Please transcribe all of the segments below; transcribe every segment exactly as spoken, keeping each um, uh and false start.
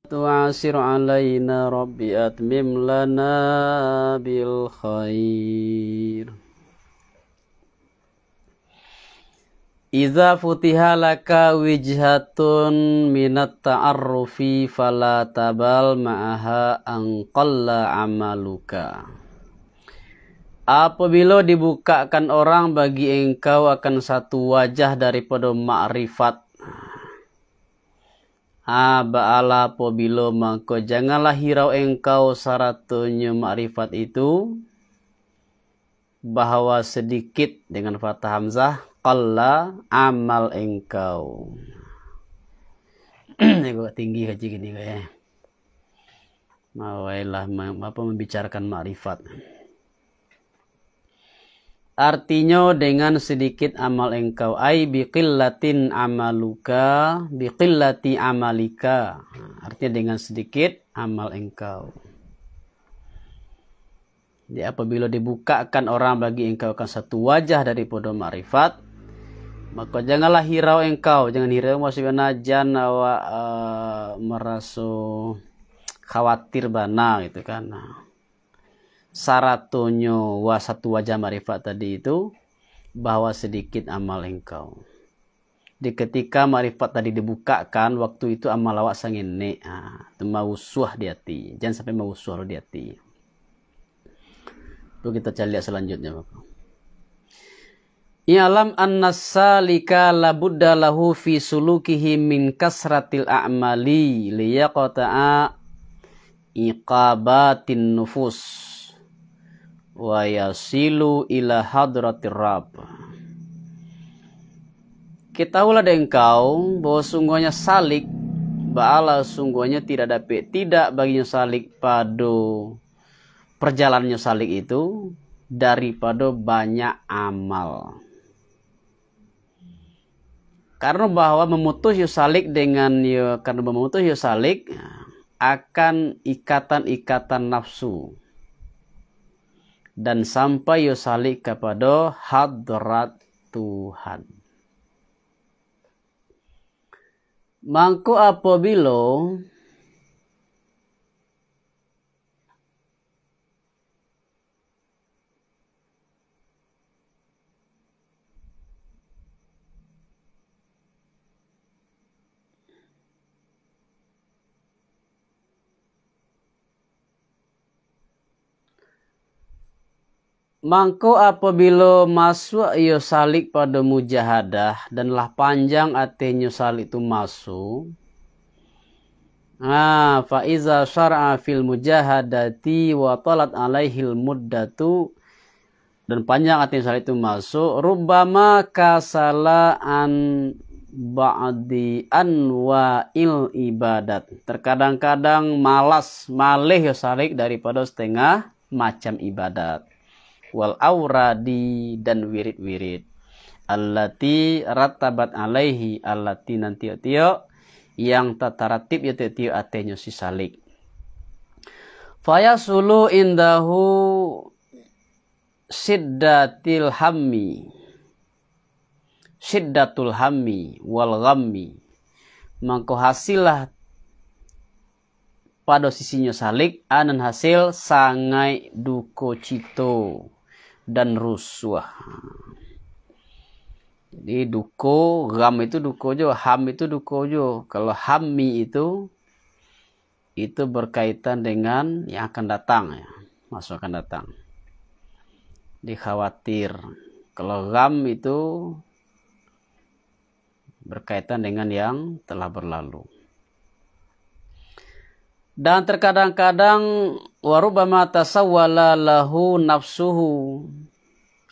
تعسر علينا رب أتمم لنا بالخير. إذا فتح لك وجهة من التعرف فلا تبال معها أن قل عملك. Apabila dibukakan orang bagi engkau akan satu wajah daripado makrifat, ah, baalah apabila mangko janganlah hirau engkau saratonyo makrifat itu, bahwa sedikit dengan fathah hamzah, qalla amal engkau. Agak tinggi kaji gini, eh. Mawailah ma-, apa, membicarakan makrifat. Artinyo dengan sedikit amal engkau, ai biqillatin amaluka, biqillati amalika. Artinya dengan sedikit amal engkau. Jadi, apabila dibukakan orang bagi engkau akan satu wajah daripado makrifat, maka janganlah hirau engkau, jangan hirau maksudnya jan awak, eh, maraso khawatir bana gitu kan. Nah, saratonyo wa-, satu wajah makrifat tadi itu, bahwa sedikit amal engkau. Di ketika makrifat tadi dibukakan, waktu itu amal awak sangenek, ah, tu mausuah di ati. Jangan sampai mausuah di ati. Tu kita caliak selanjutnya, Bapak. I'lam anna salika labudda lahu fi sulukihi min kasratil a'mali liyaqta'a iqabatin nufus wa yasilu ila hadratir Rabb. Ketahuilah dek engkau bahwa sungguhnya salik, baalah sungguhnya tidak dapek, tidak baginya salik pado perjalanannyo salik itu daripado banyak amal. Karena bahwa mamutus yo salik dengan yo, karena mamutus yo salik akan ikatan-ikatan nafsu, dan sampai yo salik kapado hadrat Tuhan. Mangko apabilo Mangko apabilo masuak iyo salik pado mujahadah, dan lah panjang atinyo salik tu maso, ah, fa iza syara'a fil mujahadati wa talat alaihil muddatu, dan panjang atinyo salik tu maso, rubbama kasala an ba'di anwa'il ibadat. Terkadang-kadang malas, maleh yo salik daripado setengah macam ibadat. Wal auradi, dan wirid-wirid. Allati rattabat alaihi, allati nan tiok-tiok yang tataratib yo tiok-tiok atinyo si salik. Fayasulu indahu syiddatil hammi. Syiddatul hammi wal ghammi. Mangko hasillah pado sisinyo salik, a nan hasil sangaik duko cito dan rusuah. Jadi duko, gham itu duko jo, ham itu duko jo. Kalau hammi itu, itu berkaitan dengan yang akan datang, ya. Maso akan datang. Dikhawatir. Kalau gham itu berkaitan dengan yang telah berlalu. Dan terkadang-kadang, wa rubbama tasawwala lahu nafsuhu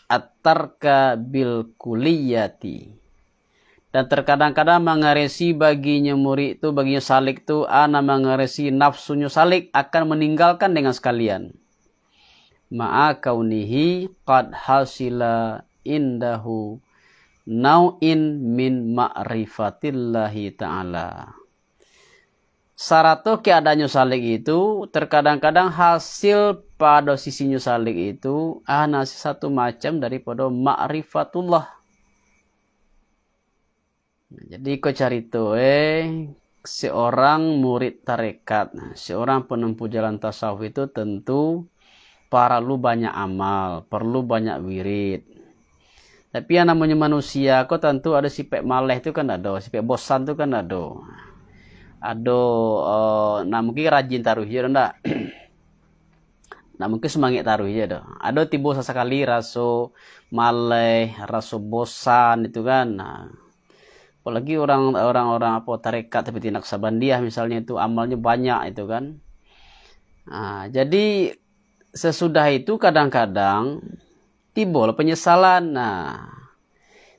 at-tarka bil kulliyati. Dan terkadang-kadang mangaresi baginyo murid tu, baginyo salik tu, a nan mangaresi nafsunyo salik akan meninggalkan dengan sekalian. Ma'a kaunihi qad hasila indahu nau'in min ma'rifatillahi ta'ala. Sarato keadaannyo salik itu, terkadang-kadang hasil pado sisinyo salik itu, a nan satu macam daripado ma'rifatullah. Jadi, iko carito, eh, seorang murid tarekat, seorang penempuh jalan tasawuf itu tentu paralu banyak amal, perlu banyak wirid. Tapi yang namonyo manusia ko tantu ado sipek maleh tu kan ado, sipek bosan tu kan ado. Ado, eh, nah mungkin rajin taruih je ndak? Nah mungkin sumangek taruih je doh. Ado tibo sasakali raso maleh, raso bosan itu kan. Nah, apolagi orang, orang-orang apo tarekat seperti Naksabandiah misalnyo itu amalnyo banyak itu kan. Nah, jadi sesudah itu kadang-kadang tibolah penyesalan. Nah,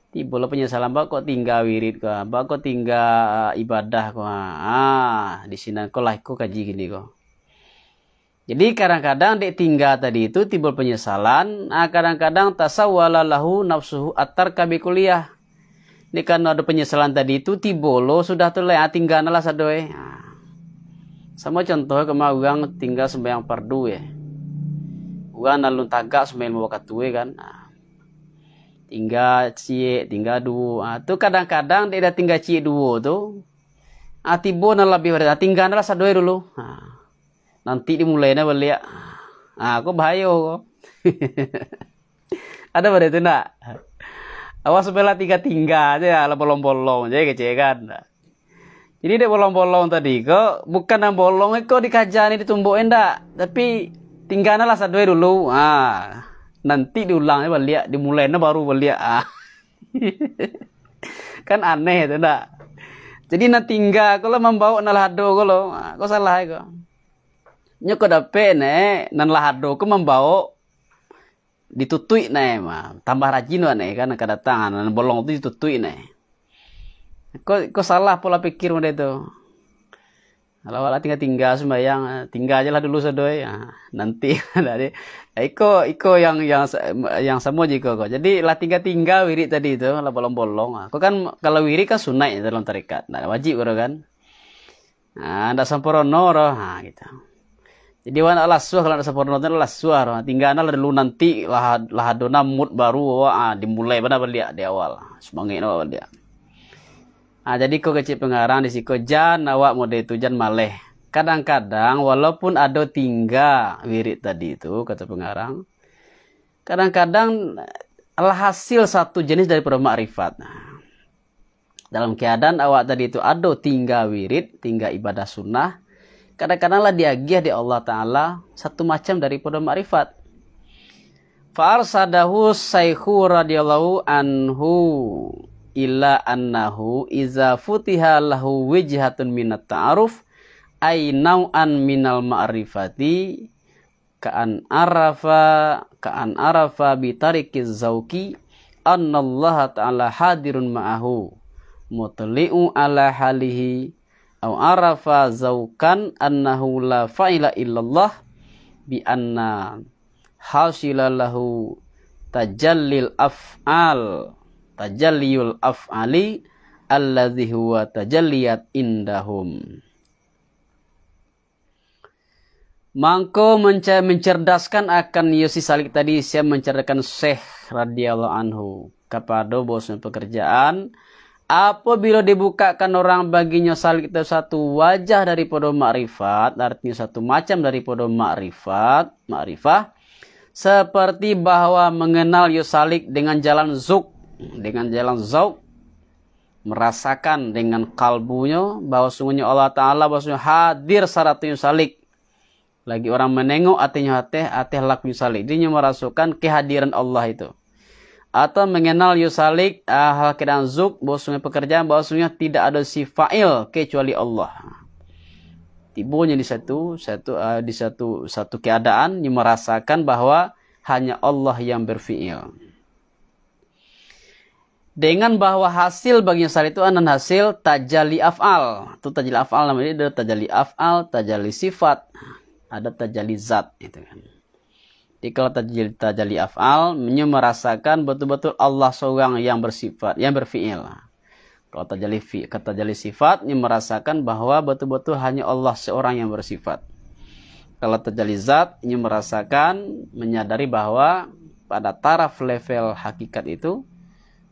tibolah penyesalan, baa kok tingga wirid ko, baa kok tingga ibadah ko. Ah, di sinan ko lah iko kaji kini ko. Jadi kadang-kadang dek tingga tadi tu tibo penyesalan, ah, kadang-kadang tasawwala lahu nafsuhu atar kabe kuliah. Dek karano ado penyesalan tadi tu tibo lo sudah tu lah, ah, tingga lah sadoe. Ah. Samo contoh kama urang tingga sembahyang fardu ye. Urang nan lun tagak sembahyang limo wakatu ye kan. Ah. Tingga ciek, tingga duo. Ah, tu kadang-kadang dek dah tingga ciek duo tu, ah, tibo nan labiah pada, ah, tingga lah sadoe dulu. Ah. Nanti dimulai nah baliak. Ah, ko bahayo ko. Ado pado itu ndak? Awas bela tingga-tingga aja lah bolong-bolong je kecil kan. Jadi dek bolong-bolong tadi ko, bukan nan bolong iko dikaja ni ditumbuk indak, tapi tingga lah sadoe dulu. Ah, nanti diulang baliak, dimulai nah baru baliak. Ah. Kan aneh tu ndak? Jadi nan tingga ko lah mambaok nan lah ado ko lo. Ah, ko salah ko. Nyo ko dapek ne, nan lah ado ko mambaok ditutuik ne, mah. Tambah rajin wak ne kan, ka datang, nan bolong tu ditutuik ne. Ko, ko salah pola pikir model tu. Kalau awak lah tingga-tingga sumbayang, tingga aja lah dulu sadoe. Ah, nanti, jadi, iko, iko yang, yang sa-, yang samo je iko ko. Jadi, lah tingga-tingga wirid tadi tu, lah bolong-bolong. Ah, ko kan, kalau wirid kan sunaik dalam tarekat, ndak wajib ko kan. Ah, ndak sampurno doh. Ha, gitu. Jadi, awak ndak lasuah kalau ndak sampurno tu, ndak lasuah doh. Tingga lah dulu, nanti lah, lah ado nah mood baru awak, ah, dimulai bana baliak di awal. Sumangek awak baliak. Ah, jadi ko kecil pengarang di siko, jan awak mode tu, jan maleh. Kadang-kadang walaupun ado tingga wirid tadi tu, kato pengarang, kadang-kadang lah hasil satu jenis daripado makrifat. Dalam keadaan awak tadi tu ado tingga wirid, tingga ibadah sunnah, kadang-kadang lah diagiah dek Allah Ta'ala satu macam daripado makrifat. Fa arsadahu Syaikhu radhiyallahu anhu ila annahu iza futiha lahu wijhatun minat ta'aruf, ay nau'an minal ma'rifati, ka'an arafa, ka'an arafa bitarikiz zauqi, annallaha ta'ala hadirun ma'ahu, mutli'u ala halihi, au arafa zauqan annahu la fa'ila illallah, bi anna hasila lahu tajallil af'al, tajalliyul af'ali, alladzi huwa tajalliyat indahum. Mangko menca-, mencerdaskan akan iyo si Salik tadi, sia mencerdaskan Syekh radhiyallahu anhu kapado bahwasanya pekerjaan, apabila dibukakan orang baginyo Salik itu satu wajah daripado makrifat, artinya satu macam daripado makrifat, makrifah, seperti bahwa mengenal yo Salik dengan jalan zuk, dengan jalan zauk, merasakan dengan kalbunyo bahwa sungguhnyo Allah Ta'ala, bahwa sungguhnyo hadir saratonyo Salik. Lagi orang menengok atehnyo ateh, ateh lakunyo Salik. Dinyo merasakan kehadiran Allah itu. Atau mengenal yo Salik, ah, hal keadaan zuk, bahwa sungguhnyo pekerjaan, bahwa sungguhnyo tidak ada si fa'il kecuali Allah. Tibonyo di satu, satu, ah, di satu, satu keadaan, nyo merasakan bahwa hanya Allah yang berfi'il. Dengan bahwa hasil baginyo Salik itu anan hasil tajali af'al. Tu tajali af'al namonyo ado tajali af'al, tajali sifat, ada tajali zat, gitu kan. Jadi kalau tajali, tajali af'al, nyo merasakan betul-betul Allah seorang yang bersifat, yang berfi'il. Kalau tajali fi-, kalau tajali sifat, nyo merasakan bahwa betul-betul hanya Allah seorang yang bersifat. Kalau tajali zat, nyo merasakan, menyadari bahwa pada taraf level hakikat itu,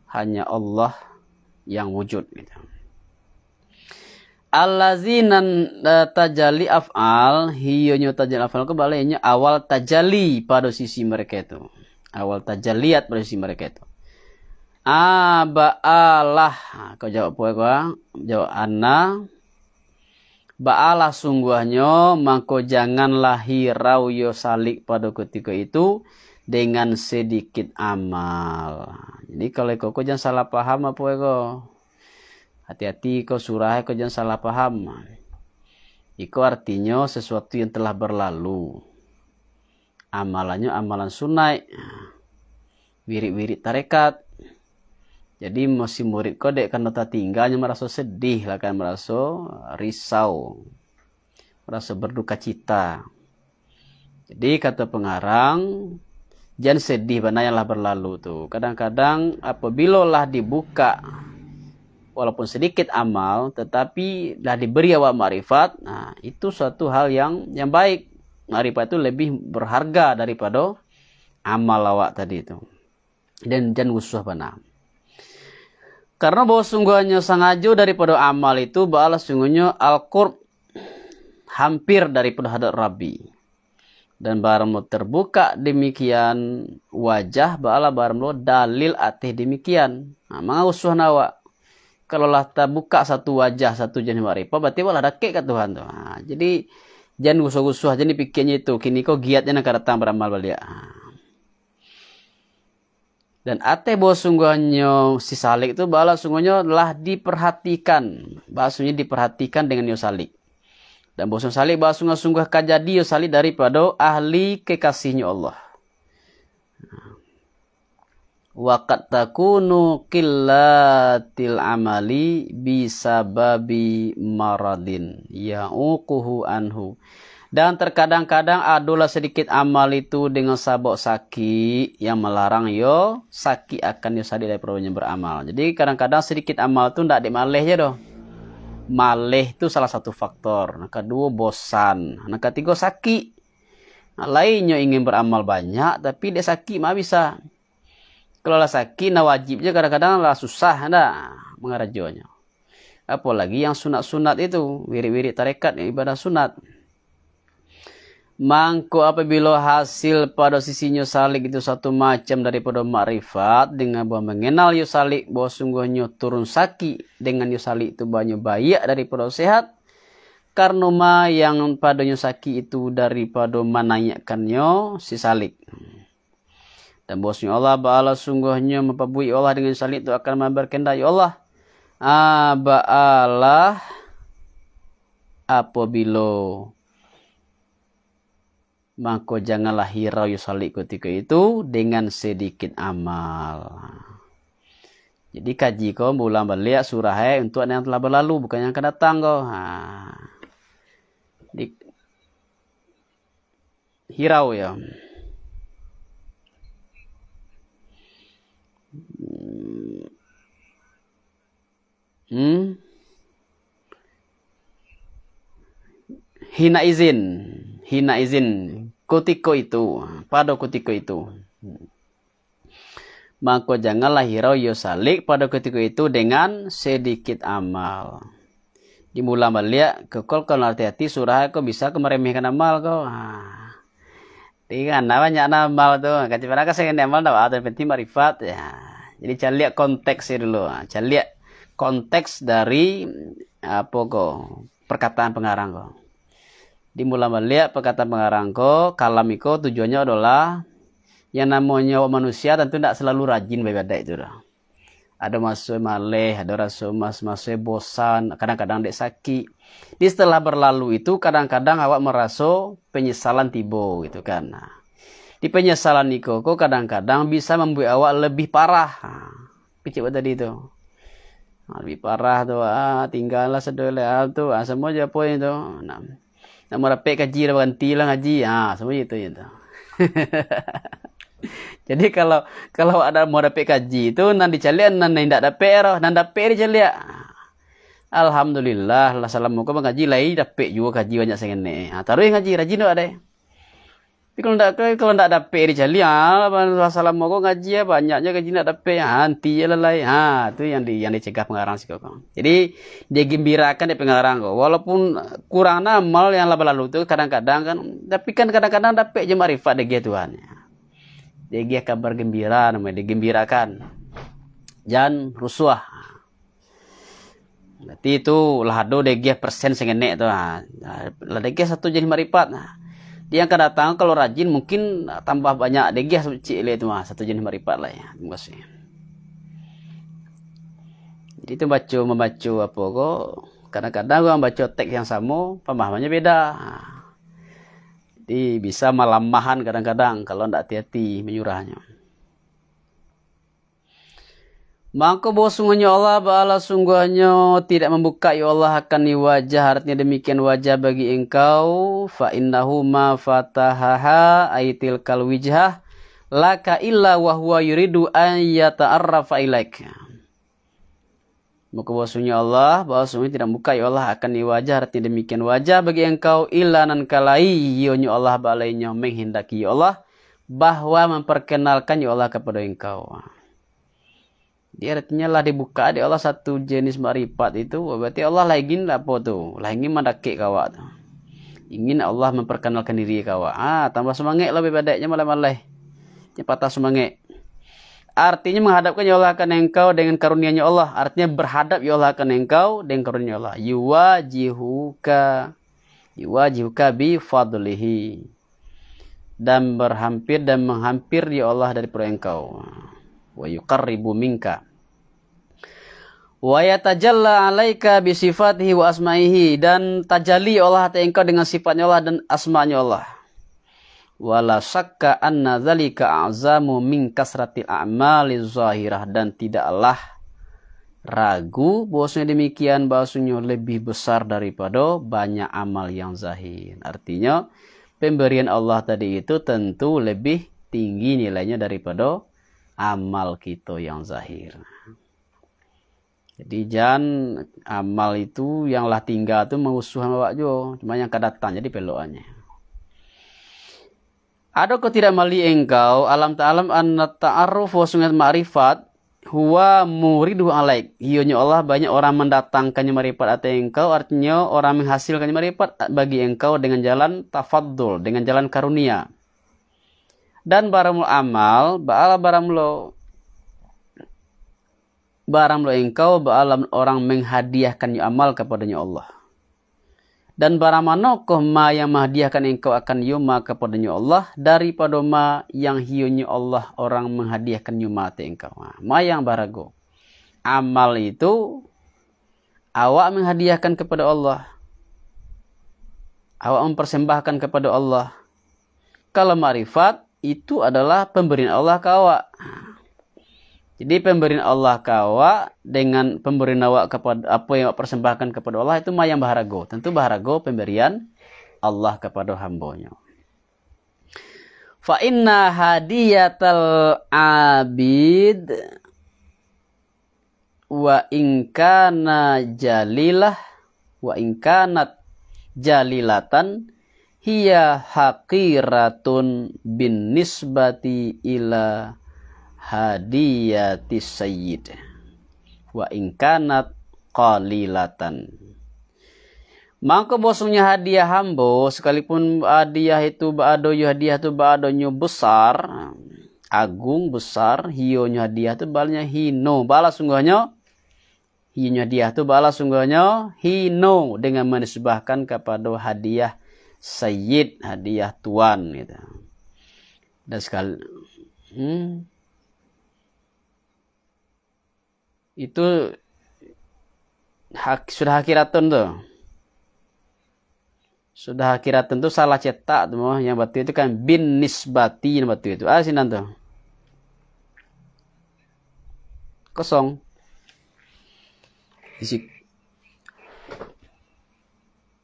hanya Allah yang wujud, gitu. Allazi nan, eh, tajali af'al, hiyonyo tajali af'al ko baliaknyo awal tajali pado sisi mereka itu. Awal tajaliat pado sisi mereka itu. A, ba'alah. Ha, kau jawab apa ko? Jawab ana. Ba'alah sungguahnyo, mangko janganlah hirau yo salik pado kutiko itu dengan sedikit amal. Jadi kalau iko ko jangan salah paham apa iko. Hati-hati ko surah ko jangan salah paham. Iko artinyo sesuatu yang telah berlalu. Amalannyo amalan sunaik. Wirik-wirik tarekat. Jadi, masih murid ko dek karano tatingganyo maraso sedih lah kan, maraso risau, maraso berduka cita. Jadi, kato pengarang, jan sedih bana yang lah berlalu tu. Kadang-kadang, apabila lah dibuka, walaupun sedikit amal, tetapi lah diberi awak makrifat, nah, itu suatu hal yang, yang baik. Makrifat itu lebih berharga daripada amal awak tadi tu. Dan jan usuah bana. Karena bahwa sungguhnya sangajo daripada amal itu, baalah sungguhnya al-qurb, hampir daripada hadrat Rabbi. Dan barang terbuka demikian wajah, baalah barang dalil ateh demikian. Nah, manga usuah awak. Kalau lah tabuka satu wajah, satu jenis makrifat, berarti awak lah dakek ka Tuhan tu. Ha, jadi, jan usuah-usuah, jan dipikianyo itu. Kini ko giatnyo nan ka datang baramal baliak. Ha. Dan ateh bahwa sungguahnyo si salik tu, baalah sungguahnyo lah diperhatikan. Bahasonyo diperhatikan dengan yo salik. Dan bahwa sungguah salik, bahwa sungguah-sungguah ka jadi yo salik daripado ahli kekasihnyo Allah. Wa qad takunu qillatil amali bisababi maradin ya'uquhu anhu. Dan terkadang-kadang adolah sedikit amal itu dengan sabab sakik yang melarang yo sakik akan yo salik daripada beramal. Jadi kadang-kadang sedikit amal tu ndak dek maleh je doh. Maleh tu salah satu faktor. Nan kaduo bosan. Nan katigo sakik. Nah, lainnyo ingin beramal banyak, tapi dek sakik mah bisa. Kalau lah sakik, nah wajib je kadang-kadang lah susah ndak mangarajonyo. Apolagi yang sunat-sunat itu, wirik-wirik tarekat, ibadah sunat. Mangko apabila hasil pado sisinyo salik itu satu macam daripado makrifat, dengan buah mangenal yo salik, bahwa sungguahnyo turun sakik, dengan yo salik itu banyo baiak daripado sehat, karno ma yang padonyo sakik itu daripado manaiakkannyo si salik. Dan bahwasonyo Allah Ba'ala sungguahnyo mampabuik Allah dengan salik tu akan mambarkendak yo Allah. Ah, ba'alah apabilo, mangko janganlah hirau yo salik kutiko itu dengan sedikit amal. Jadi kaji ko baulang baliak surah e untuak nan telah balalu, bukan yang akan datang ko. Ha. Di, hirau yo. Hmm. Hina izin, hina izin, kutiko itu, pado kutiko itu. Mangko janganlah hirau yo salik pado kutiko itu dengan sedikit amal. Dimulang baliak, kekol kalau hati-hati surah ko bisa ko meremehkan amal ko. Ha. Jadi kan, nah, banyak nah amal tu. Kacau mana kasih amal dah, yang penting makrifat ya. Jadi caliak konteks dulu. Ha, caliak konteks dari apo ko, perkataan pengarang ko. Dimulang baliak perkataan pengarang ko, kalam iko tujuannya adalah yang namanya awak manusia tentu ndak selalu rajin baibadat itu dah. Ado maso maleh, ado raso mas-, maso bosan, kadang-kadang dek sakik. Di setelah berlalu itu, kadang-kadang awak meraso penyesalan tibo gitu kan. Nah, di penyesalan iko ko kadang-kadang bisa mambuek awak lebih parah. Ha, kecek awak tadi tu. Ha, lebih parah tu, ah, tinggalah sadoi lah tu. Ah, samo je apo itu. Nah, nak mau dapek kaji lah, baranti lah ngaji. Ha, samo je itu, itu. Jadi kalau, kalau ada mau dapek kaji tu, nan dicaliak, nan, nan indak dapek roh, nan dapek dicaliak. Alhamdulillah, lah salamo ko mangaji, lai dapek juo kaji banyak sangenek. Ha, taruih ngaji, rajin tu ade. Tapi kalau ndak, kalau ndak dapek dicaliak, ah, salamo ko ngaji, ah, banyaknyo ngaji ndak dapek, ah, anti je lah lai. Ha, tu yang di, yang dicegah pengarang siko ko. Jadi, digembirakan dek pengarang ko. Walaupun kurang amal yang lah balalu tu kadang-kadang kan, tapi kan kadang-kadang dapek je makrifat dek Tuhan. Dek kabar gembira namonyo, digembirakan. Jan rusuah. Berarti itu lah ado dek persen sangenek tu, ha. Lah dek satu jenis makrifat. Nah, di yang akan datang kalau rajin mungkin tambah banyak dek ciek lai tu, ha, satu jenis makrifat lai. Terima kasih. Jadi tu baco, mambaco apo ko, kadang-kadang urang baco teks yang samo, pamahmannyo beda. Ha. Jadi bisa malamahan kadang-kadang kalau ndak hati-hati manyurahnyo. Mangko bahwasungguahnyo Allah, baalah sungguahnyo tidak mambuka, ya Allah, akan ni wajah, artinya demikian wajah bagi engkau, fa innahu ma fatahaha, ai tilkal wijhah, laka illa wa huwa yuridu an yata'arrafa ilaik. Mangko bahwasungguahnyo Allah, bahwasungguahnyo tidak mambuka, ya Allah, akan ni wajah, artinya demikian wajah bagi engkau, illa nan kalai, iyonyo Allah balainyo menghendaki, ya Allah, bahwa memperkenalkan, ya Allah, kepada engkau. Jadi artinya lah dibuka dek Allah satu jenis makrifat itu, berarti Allah lah ingin lah apo tu? Lah ingin mandakek ka awak tu. Ingin Allah memperkenalkan diri ka awak. Ah, tambah semangat lah bibadaknyo malam-malam. Jangan patah semangat. Artinya menghadapkan ya Allah akan engkau dengan karunia-Nya Allah. Artinya berhadap ya Allah akan engkau dengan karunia Allah. Yuwajihuka, yuwajihuka bi fadlihi. Dan berhampir dan menghampir ya Allah daripada engkau. Wa yuqarribu minka. Wa yatajalla alaika bi sifatihi wa asma'ihi. Dan tajalli Allah atas engkau dengan sifatnya Allah dan asmanya Allah. Wala syakka anna dzalika a'zamu min kasratil a'mali zahirah. Dan tidaklah ragu bahwasanya demikian, bahwasanya lebih besar daripada banyak amal yang zahir. Artinya, pemberian Allah tadi itu tentu lebih tinggi nilainya daripada amal kita yang zahir. Jadi, jan amal itu yang lah tingga tu mausuah awak juo, cuma yang ka datang jadi pelokannya. Adakah tidak mali engkau, alam ta'lam anna ta'arruf wa sunat ma'rifat, huwa muridu alaik. Iyonyo Allah banyak orang mendatangkannya makrifat atau engkau, artinya orang menghasilkannya makrifat bagi engkau dengan jalan tafaddul, dengan jalan karunia. Dan baramulo amal, baalah baramulo, baramulo engkau, baalah orang menghadiahkannyo amal kapadonyo Allah. Dan baramanokah ma yang mahadiahkan engkau akan iyo ma kapadonyo Allah, daripado ma yang hiyonyo Allah orang manghadiahkannyo ma ateh engkau. Ha, ma yang barago. Amal itu awak manghadiahkan kapado Allah. Awak mampersembahkan kapado Allah. Kalau makrifat, itu adalah pambarian Allah ka awak. Jadi, pambarian Allah ka awak dengan pambarian awak kapado, apo yang awak persembahkan kapado Allah, itu ma yang baharago. Tentu baharago pambarian Allah kapado hambonyo. Fa inna hadiyatal abid wa in kana jalilah, wa in kanat jalilatan, hiya haqiratun bin nisbati ila hadiyati sayyid. Wa in kanat qalilatan. Mangko bosonyo hadiah hambo, sekalipun hadiah itu baado yo, hadiah tu baadonyo besar, agung, besar, hiyonyo hadiah tu balanyo hino. Bala sungguahnyo, hiyonyo hadiah tu bala sungguahnyo hino dengan manisbahkan kapado hadiah sayyid, hadiah tuan, gitu. Dan sekali, hmm. Itu hak-, sudah hakiratun tu. Sudah hakiratun tu salah cetak tu, yang batua itu kan bin nisbati yang batua itu. Ah, sinan tu. Kosong. Isi.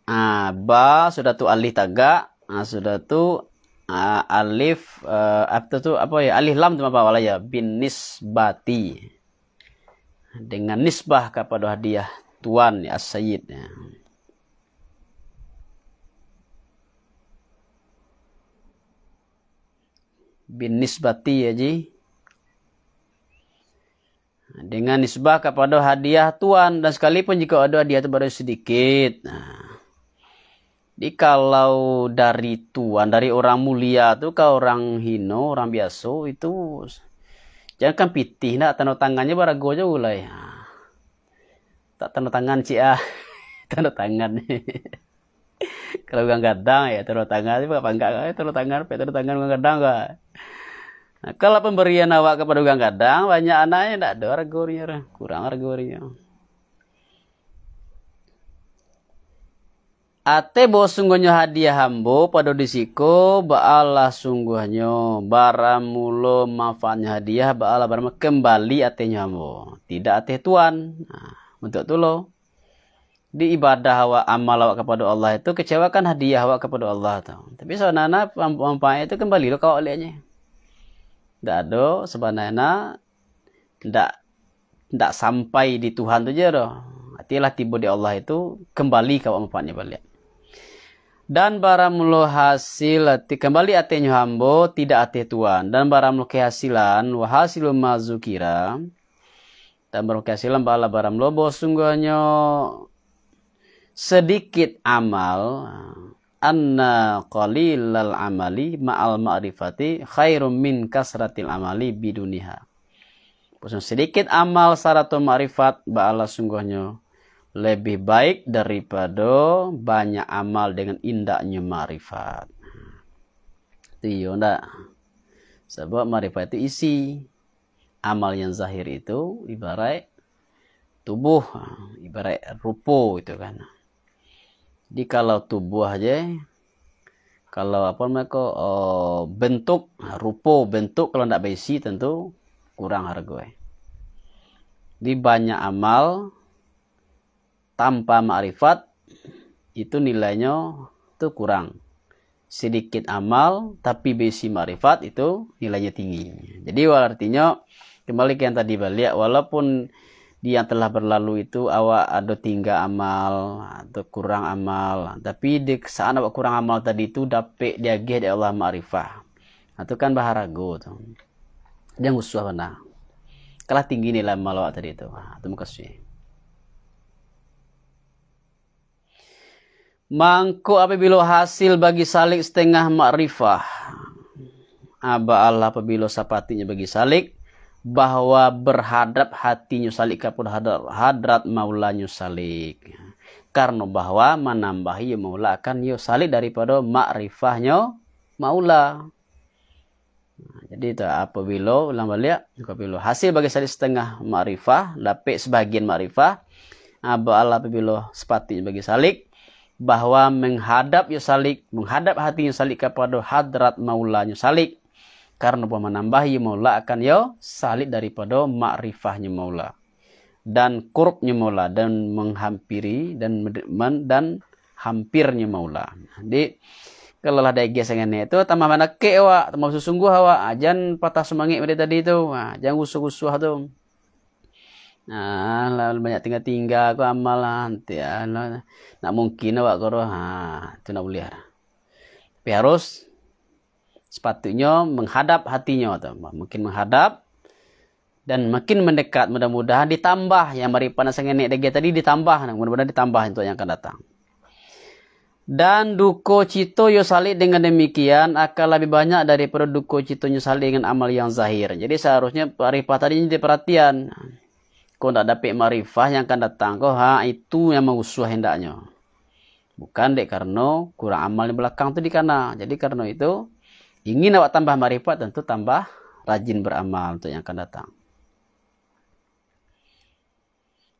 Ah, ba, sudah tu alif tagak, ah, sudah tu, ah, alif, eh, apa tu, apa ya, alif lam tu apa awal ya, bin nisbati. Dengan nisbah kapado hadiah tuan, ya, as-sayyid, ya. Bin nisbati, ya, Ji. Dengan nisbah kapado hadiah tuan, dan sakalipun jikok ado hadiah tu baru sadikit. Nah, jadi kalau dari tuan, dari orang mulia tu ka orang hino, orang biaso, itu jankan pitih, ndak, tando tangannyo barago juo lai. Tak tando tangan, ciek ah. Tando tangan. Kalau urang gadang, ya, tando tangan, tu pangkak, eh, tando tangan, pek tando tangan urang gadang ka. Nah, kalau pambarian awak kapado urang gadang, banyak anaknyo, ndak ado aragonyo, kurang aragonyo. Ateh bahwa sungguahnyo hadiah ambo pado di siko, baalah sungguahnyo, baramulo manfaatnyo hadiah, baalah baramulo kambali atehnyo ambo, tidak ateh tuan. Nah, untuak tu lo. Di ibadah awak, amal awak kapado Allah itu, kecewakan hadiah awak kapado Allah tu. Tapi sabananyo, pam-, manfaatnyo itu kambali lo ka awak baliaknyo. Ndak ado, sabananyo ndak, ndak sampai di Tuhan tu je doh. Artilah tibo di Allah itu kambali ka awak manfaatnyo baliak. Dan baramulo hasil ati-, kambali atehnyo ambo, tidak ateh tuan. Dan baramulo kehasilan, wa hasilu ma zukira, dan baramulo kehasilan, baalah baramulo bahwa sungguahnyo sadikit amal, anna qalilal amali ma'al ma'rifati khairum min kasratil amali biduniha. Bahwa sadikit amal sarato makrifat, baalah sungguahnyo labiah baik daripado banyak amal dengan indaknyo makrifat. Tu iyo ndak? Sabab makrifat itu isi. Amal yang zahir itu ibarat tubuh, ibarat rupo itu kan. Jadi kalau tubuah je, kalau apa namanya ko, oh, bentuk, rupo, bentuk kalau ndak baisi tentu kurang hargo, eh. Jadi banyak amal tanpa makrifat itu nilainyo tu kurang. Sedikit amal tapi baisi makrifat itu nilainyo tinggi. Jadi wal-, artinyo kembali ke yang tadi baliak, walaupun di yang telah berlalu itu awak ado tingga amal atau kurang amal, tapi di saat awak kurang amal tadi tu dapek diagiah dek Allah makrifah. Ha, tu kan baharago tu. Jan usuah bana. Kalah tinggi nilai amal awak tadi tu. Ha, tu mukasuik. Mangko apabilo hasil bagi salik satangah makrifah, aba Allah apabilo sapatuiknyo bagi salik, bahwa berhadap hatinyo salik kapado hadrat, hadrat maulanyo salik. Karano bahwa manambahi yo maula akan yo salik daripado makrifahnyo maula. Nah, jadi tu, apabilo, ulang baliak, apabilo hasil bagi salik satangah makrifah, dapek sabagian makrifah, aba Allah apabilo sapatuiknyo bagi salik, bahwa manghadap yo salik, manghadap hatinyo salik kapado hadrat maulanyo salik, karano bahwa manambahi yo maula akan yo salik daripado makrifahnyo maula. Dan kurubnyo maula, dan manghampiri, dan mede-, man-, dan hampirnyo maula. Jadi, kalau lah diagiah sangenek tu, tambah manakek awak, tambah sungguah awak. Ah, jan patah sumangek model tadi tu. Ah, jan usuah-usuah tu. Nah, lah banyak tingga-tingga ko amal lah, nanti ah, lah, nak mungkin awak ko doh. Ha, tu nak buliah. Tapi harus sepatutnyo menghadap hatinyo tu. Mungkin menghadap, dan makin mandekat, mudah-mudahan ditambah yang maripana sangenek daging tadi, ditambah, mudah-mudahan ditambah untuk yang akan datang. Dan duko cito yo salik dengan demikian akan labiah banyak daripado duko citonyo salik dengan amal yang zahir. Jadi, saharusnyo makrifah tadi jadi perhatian. Kok ndak dapek makrifah yang akan datang ko, ha, itu yang mausuah hendaknyo. Bukan dek karano kurang amal di balakang tu dikana. Jadi, karano itu, ingin awak tambah makrifat, tentu tambah rajin baramal untuk yang akan datang.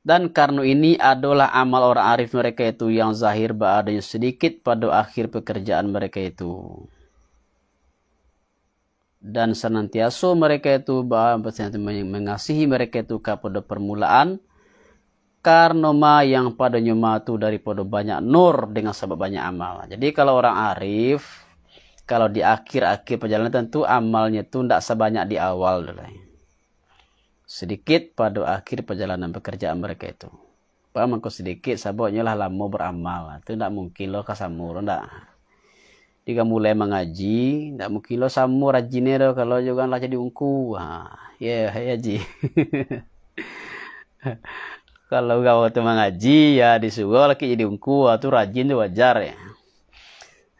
Dan karano ini adolah amal orang arif mereka itu yang zahir baadonyo sadikit pado akhir pekerjaan mereka itu. Dan sanantiaso mereka itu ba-, mangasihi mereka itu kapado parmulaan, karano ma yang padonyo ma tu daripado banyak nur dengan sabab banyak amal. Jadi, kalau orang arif, kalau di akhir-akhir perjalanan, tentu amalnya tu ndak sabanyak di awal tu lai. Sadikit pado akhir perjalanan pekerjaan mereka itu. Paham angko sadikit, sabab nyo lah lamo baramal. Tu ndak mungkin lo ka samo, ndak. Di ka mulai mangaji, ndak mungkin lo samo rajinnyo doh kalau jo urang lah jadi ungku. Ha, ya, ya, Ji. Kalau urang tu mangaji, ya disuruah lah kini jadi ungku, ha, tu rajin tu wajar ya.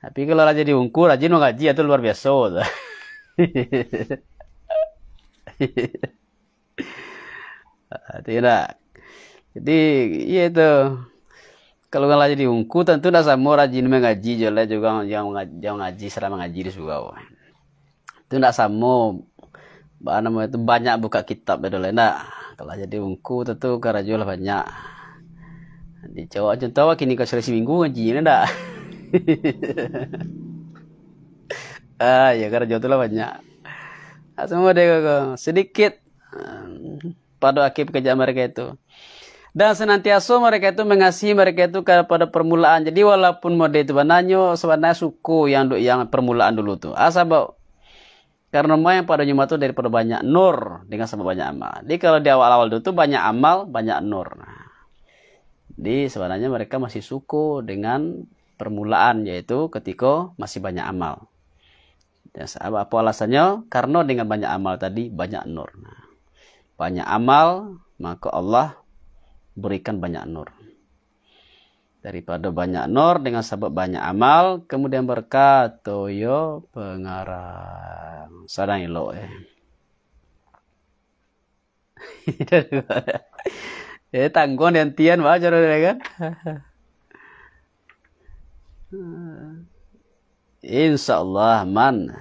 Tapi kalau lah jadi ungku, rajin mangaji, ha, tu luar biaso tu. Ah, tu indak. Jadi, iya itu. Kalau urang lah jadi ungku, tantu ndak samo rajin mangaji jo lah, jo urang, jo nga-, jo ngaji, sadang mangaji di surau. Tu ndak samo, ba-, namo itu, banyak buka kitab tu lah, indak. Kalau jadi ungku, tantu karajo lah banyak. Di cowok contoh, kini kau sekali seminggu ngaji, indak? Ah, ya, karajo tu lah banyak. Ah, samo deh, kau, sedikit, em, pado akhir pekerjaan mereka itu. Dan senantiaso mereka itu mengasihi mereka itu kepada permulaan. Jadi, walaupun mode itu bananyo, sebenarnya suko yang du-, yang permulaan dulu tu. Ah, sabab, karena main pada nyuma tu daripada banyak nur dengan sabab banyak amal. Jadi, kalau di awal-awal dulu tu banyak amal, banyak nur. Nah, jadi, sebenarnya mereka masih suko dengan permulaan, yaitu ketika masih banyak amal. Ya, sa-, apa, apa alasannyo? Karena dengan banyak amal tadi, banyak nur. Nah, banyak amal, maka Allah berikan banyak nur. Daripada banyak nur dengan sabab banyak amal, kemudian berkat, toyo pengarang. Sadang elok, eh. Eh, tangguang diantian, bah, cara dia kan? Insya Allah aman.